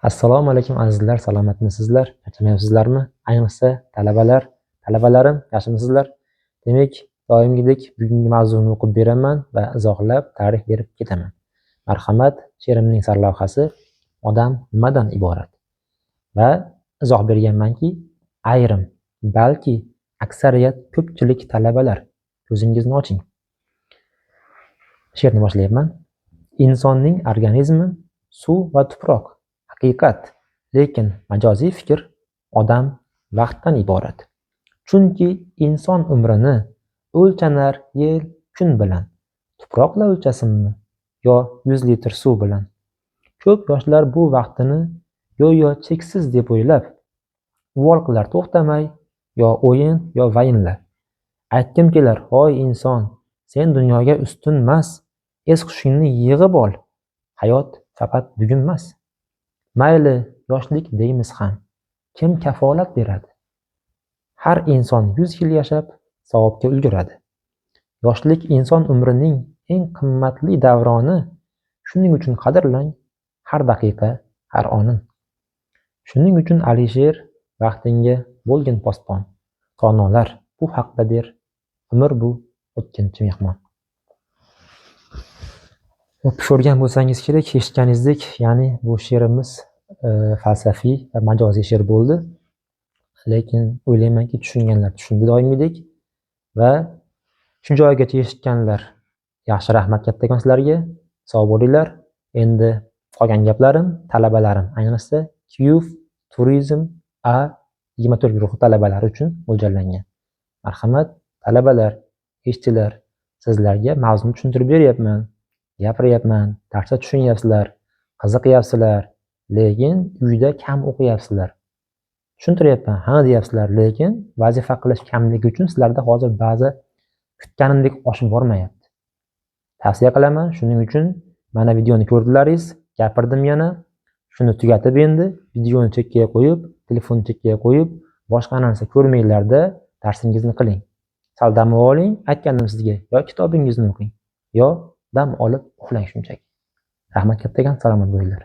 Assalomu alaykum azizlar, salomatmisizlar? Charchamayapsizlarmi? Ayniqsa talabalar, talabalarim, yaxshimisizlar? Demak, doimgidek bugungi mavzuni o'qib beraman va izohlab, ta'rif berib ketaman. Marhamat, she'rimning sarlavhasi "Odam nimadan iborat?" Va izoh berganmanki, ayrim, balki aksariyat, ko'pchilik talabalar, ko'zingizni oching. She'rni boshlayapman. Insonning organizmi suv va tuproq. Haqiqat, lekin majoziy fikr odam vaqtdan iborat. Chunki inson umrini o'lchanar yil, kun bilan. Tuproqla o'lchasinmi yo 100 litr suv bilan? Ko'p yoshlar bu vaqtini go'yo cheksiz deb o'ylab, uvol qilar to'xtamay, yo o'yin, yo vayinlar. Aytgim kelar, hoy inson, sen dunyoga ustunmas, es-hushingni yig'ib ol. Hayot faqat bugunmas. Mayli, yoshlik deymiz ham. Kim kafolat beradi? Har inson 100 yil yashab, savobga ulguradi. Yoshlik inson umrining eng qimmatli davroni, shuning uchun qadrlang har daqiqa, har onin. Shuning uchun Alisher, vaqtingga bo'lgin posbon. Donolar bu haqda der, umr bu o'tkinchi mehmon. Ko'rgan bo'lsangiz kerak, eshitganingizdek, ya'ni bu she'rimiz falsafiy va majoziy she'r bo'ldi. Lekin o'ylaymanki, tushunganlar tushundi doimgidek va shu joygacha eshitganlar yaxshi, rahmat kattakon sizlarga. Sog' bo'linglar. Endi qolgan gaplarim talabalarim, ayniqsa QF Turizm A 24 guruhi talabalari uchun mo'ljallangan. Marhamat, talabalar, eshitinglar. Sizlarga mavzuni tushuntirib beryapman, gapiryapman, darsda tushunyapsizlar, qiziqyapsizlar, lekin uyda kam o'qiyapsizlar. Tushuntiryapman, ha deyapsizlar, lekin vazifa qilish kamligi uchun sizlarda hozir ba'zi kutganimdek oshib bormayapti. Tavsiya qilaman, shuning uchun mana videoni ko'rdilaringiz, gapirdim yana. Shuni tugatib endi videoni chekkaga qo'yib, telefonni chekkaga qo'yib, boshqa narsa ko'rmanglarda, darsingizni qiling. Sal dam oling, aytgandim sizga, yo kitobingizni o'qing, yo dam olib uxlang shunchaki. Rahmat kattakon, salomat bo'linglar.